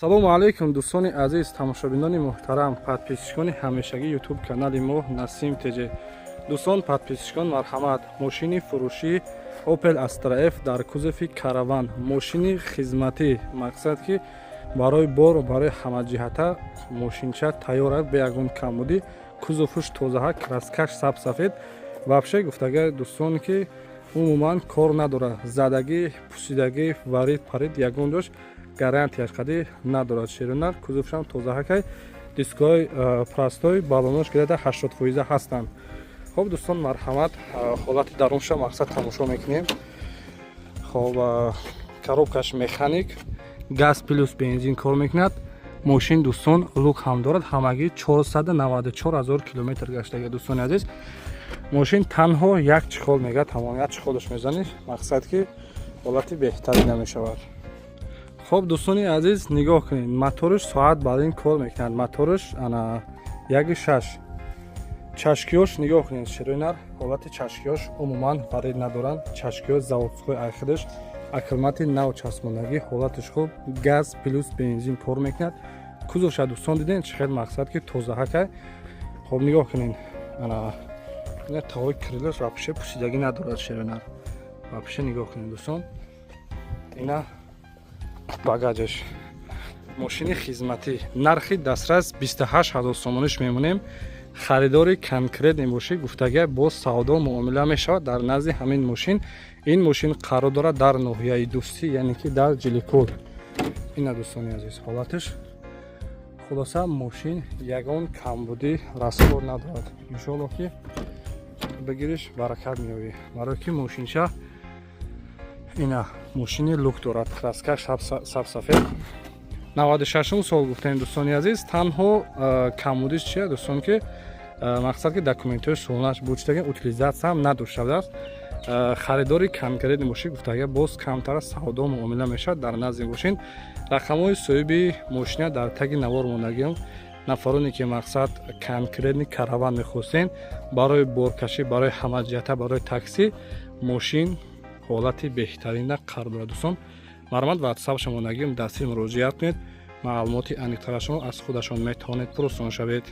Салому алайкум, дӯстони азиз, тамошобинони муҳтарам, подписчикони ҳамешагӣ Ютуб канали мо Насим ТЖ. Дӯстон, подписчикон, марҳамат, мошини фурӯшӣ Opel Astra F дар кузови Караван, мошини хизматӣ, мақсад ки барои бору барои ҳамаҷиҳата мошинча тайёр аст, бе ягон камбудӣ. Кузовуш тозаҳа, краскаш сабсафед. Вообще гуфтага, дӯстон, ки умуман кор надорад, задагӣ, пусидагӣ, варид парид ягон ҷош гарантияш қади надорад. Ширинар, кузовшам тозаҳакай, дискҳои простой, балонош гирада 80% ҳастанд. Хоб, дӯстон, марҳамат, ҳолати дарунша мақсад тамошо мекунем. Хоб, коробкаш механик, газ плюс бензин кор мекунад мошин. Дӯстон, люк ҳам дорад. Ҳамагӣ 494 ҳазор километр гаштага. Дӯстони азиз, мошин танҳо як чехол мега, тамом, як чехолаш мезанӣ, мақсад ки ҳолати беҳтари намешавад. Хоб, дӯстони азиз, нигоҳ кунед, моторш соат бар ин кор мекунад, моторш ана 1,6. Чашкиёш нигоҳ кунед, ширинар, ҳолати чашкиёш умуман варид надоранд. Чашкиё заводской, айхидаш акрмати нав часпондагӣ, ҳолатиш хуб, газ плюс бензин кор мекунад. Кузовша, дӯстон, дидем, чӣ хел мақсад ки тозаҳакай. Хоб, нигоҳ кунед, ана таҳои крылош вообще пусидагӣ надорад, ширинар, вообще. Нигоҳ кунед, дӯстон, ина багажаш. Мошини хизматӣ, нархи дастрас 28 ҳазор сомониш мемонем. Харидори конкретный бошӣ, гуфтага, боз савдо муомила мешавад дар назди ҳамин мошин. Ин мошин қарор дорад дар ноҳияи Дӯстӣ, яъне ки дар Ҷиликул. Ина, дӯстони азиз, ҳолатиш. Хулоса, мошин ягон камбудӣ, расход надорад. Иншоалло, ки бигириш, баракат меёбӣ, барое ки мошинча ина мошини люк дорад, краска сабсафед. 96 сол гуфтем, дӯстони азиз. Танҳо камбудиш чия, дӯстон, ки мақсад ки документҳои солнаш бучтаген, утилизация ҳам надошта будааст. Харидори конкретный бошӣ, гуфтага, боз камтар савдо муомила мешавад дар назди мошин. Рақамҳои соҳиби мошина дар таги навор мондагиам. Нафароне ки мақсад конкретный Караван мехостем барои боркашӣ, барои ҳамаҷиҳата, барои такси, мошин ҳолати беҳтарина қарор дорад. Дӯстон, марҳамат, ватсапша мондагиам, дастир муроҷиат кунед, маълумоти аниқтарашро аз худашон метавонед пурсон шавед.